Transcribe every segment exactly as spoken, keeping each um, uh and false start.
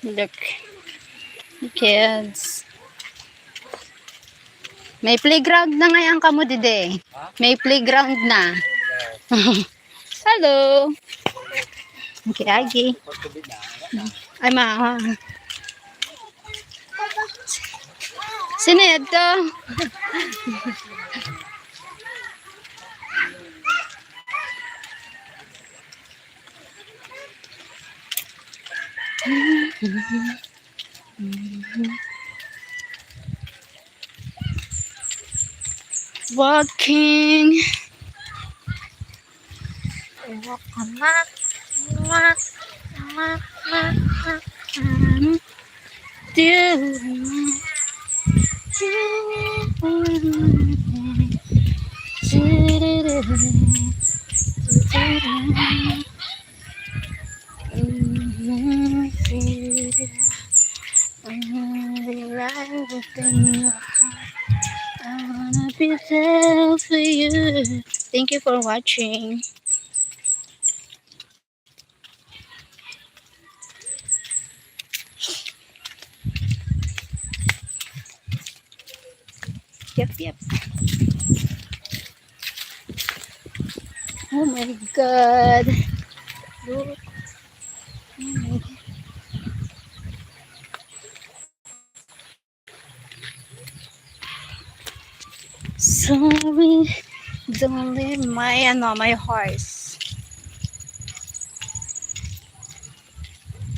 Look. The kids. May playground na ngayon kamo, dide. May playground na. Hello. Okay, Agi. Ay, ma. Sino yan to? Walking. Walk, walk, walk, walk, walk, walk. Do. Thank you for watching. Yep, yep. Oh my God. Look. Oh my God. Sorry, don't leave my, ano, my horse.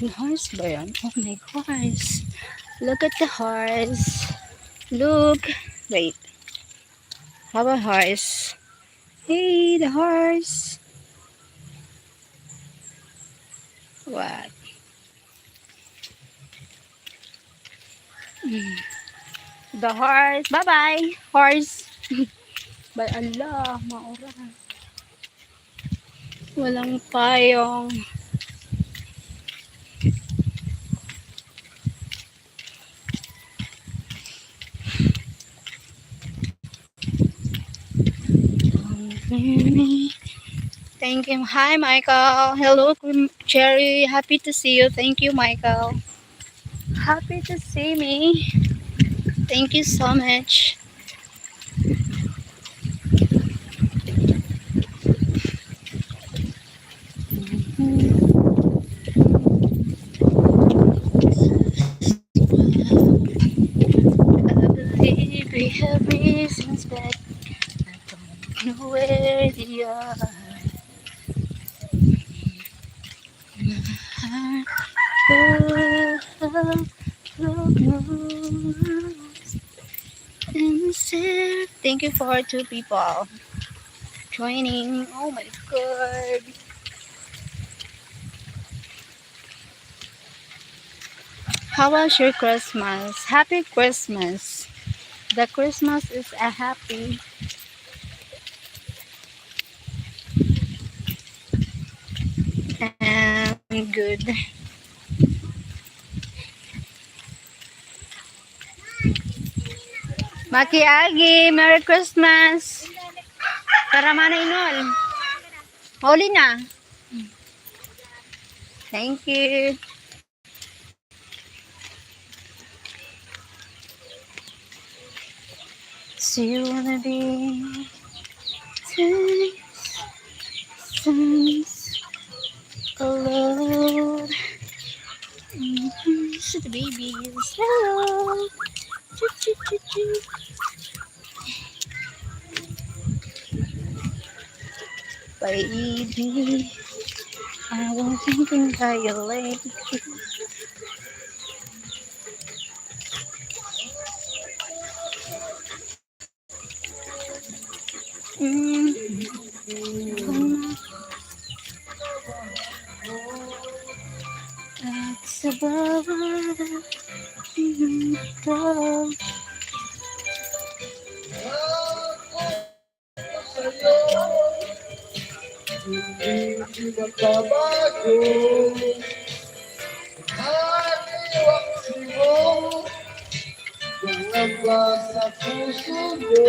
May horse ba yan? Oh, may horse. Look at the horse. Look. Wait. How about horse? Hey, the horse. What? Mm. The horse. Bye-bye, horse. Bye, Allah, maura. Walang payong. Thank you. Hi, Michael. Hello, Cherry. Happy to see you. Thank you, Michael. Happy to see me. Thank you so much. I believe we have reasons, but I don't know where they are. My heart, oh, oh, oh, oh. Thank you for two people joining. Oh my God. How was your Christmas? Happy Christmas. The Christmas is a happy and good. Maki Agi, Merry Christmas. Tara, Mana Inol. Huli na. Thank you. So you wanna be thanks, thanks, oh Lord. Mm-hmm. To the babies. Hello. Choo, choo, choo, choo. Baby, I won't think I like you. Mm. At sa bawat minuto. Hindi magbabago. Haliwak mo, nangamba sa puso mo.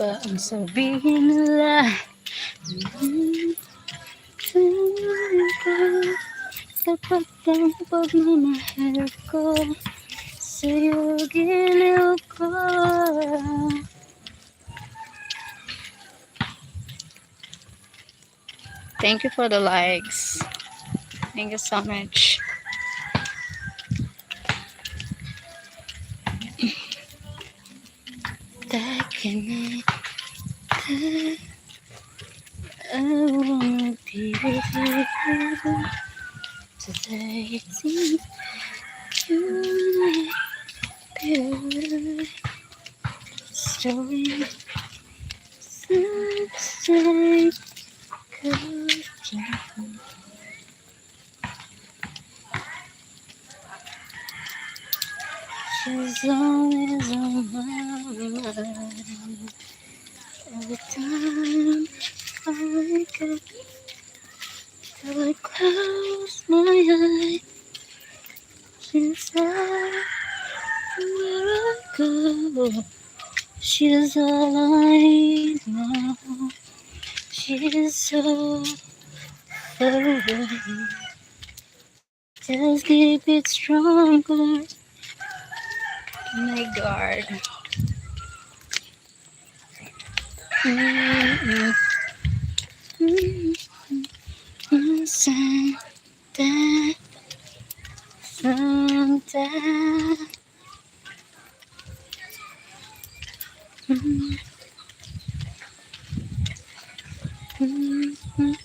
Ang sabihin nila, tapat ang pagmamahal ko sa'yo, giliw ko. Thank you for the likes. Thank you so much. That can I, I wanna be with you today. Since you and I, baby, story, sunset, cooking. She's always on my mind. Every time I wake up, till I close my eyes, she's everywhere I go. She's all I know. She's so far away. Just keep it strong, 'cause my guard. Mm-mm. Mm-mm. Santa, Santa. Mm. Mm-mm.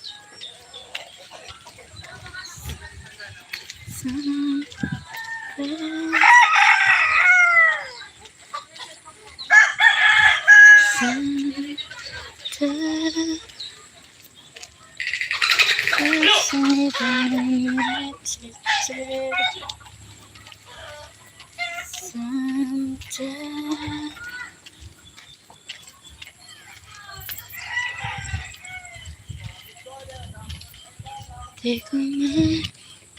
Santa, Santa, Santa. Di ko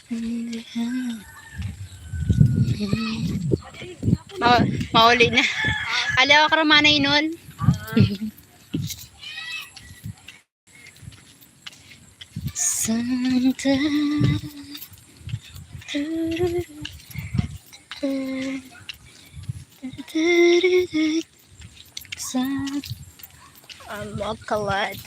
maintindihan. Ma-, mauli na. Aliw ka, Ramana Inol. Santa. Sa, ah, Makalat.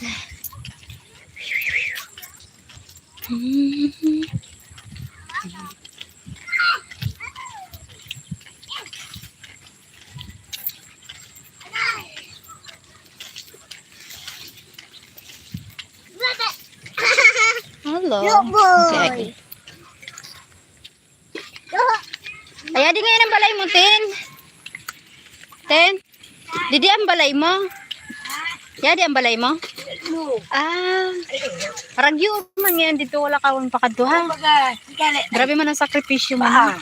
Hello. Look, boy. Okay. Ay, adi ngayon ang balay mo, Tin? Tin? Didi ang balay mo? Yadi ang balay mo? Ah, ragyo man ngayon dito, wala ka akong pakadto, ha? Kumbaga, ikali. Grabe man ang sakripisyo mo, ha?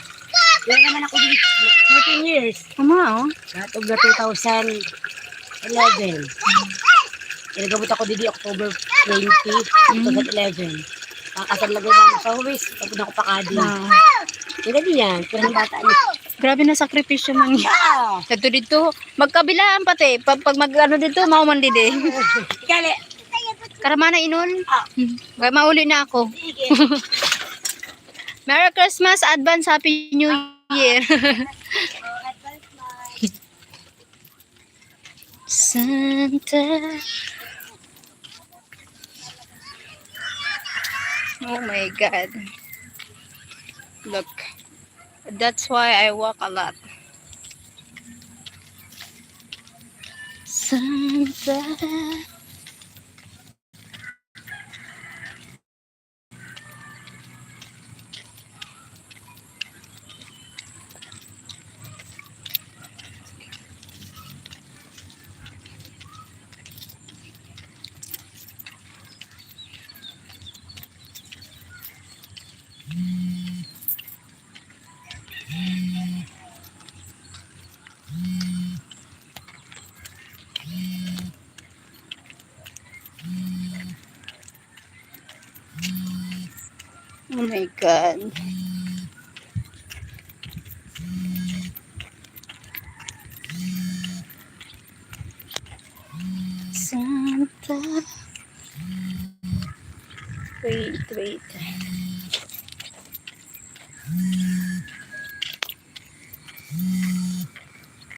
Wala naman ako dito. Fourteen years. Tama, oh. Natog na two thousand eleven. Nagabot ako didi October twenty, two thousand eleven. Kakasal na gano'n sa huwis, tapos ako pakadi. Wow. Kaya di yan, kaya ng bata niya. Grabe na sakripisyo man niya. Oo. Dito, dito, magkabilaan pati. Pag, pag mag-ano dito, mauman didi. Ikali. Karamana Inol. Ah. Hmm. Kaya mauli na ako. Sige. Merry Christmas, advance Happy New Year. Santa. Oh my God. Look. That's why I walk a lot. Santa. Oh my God. Santa. Wait, wait.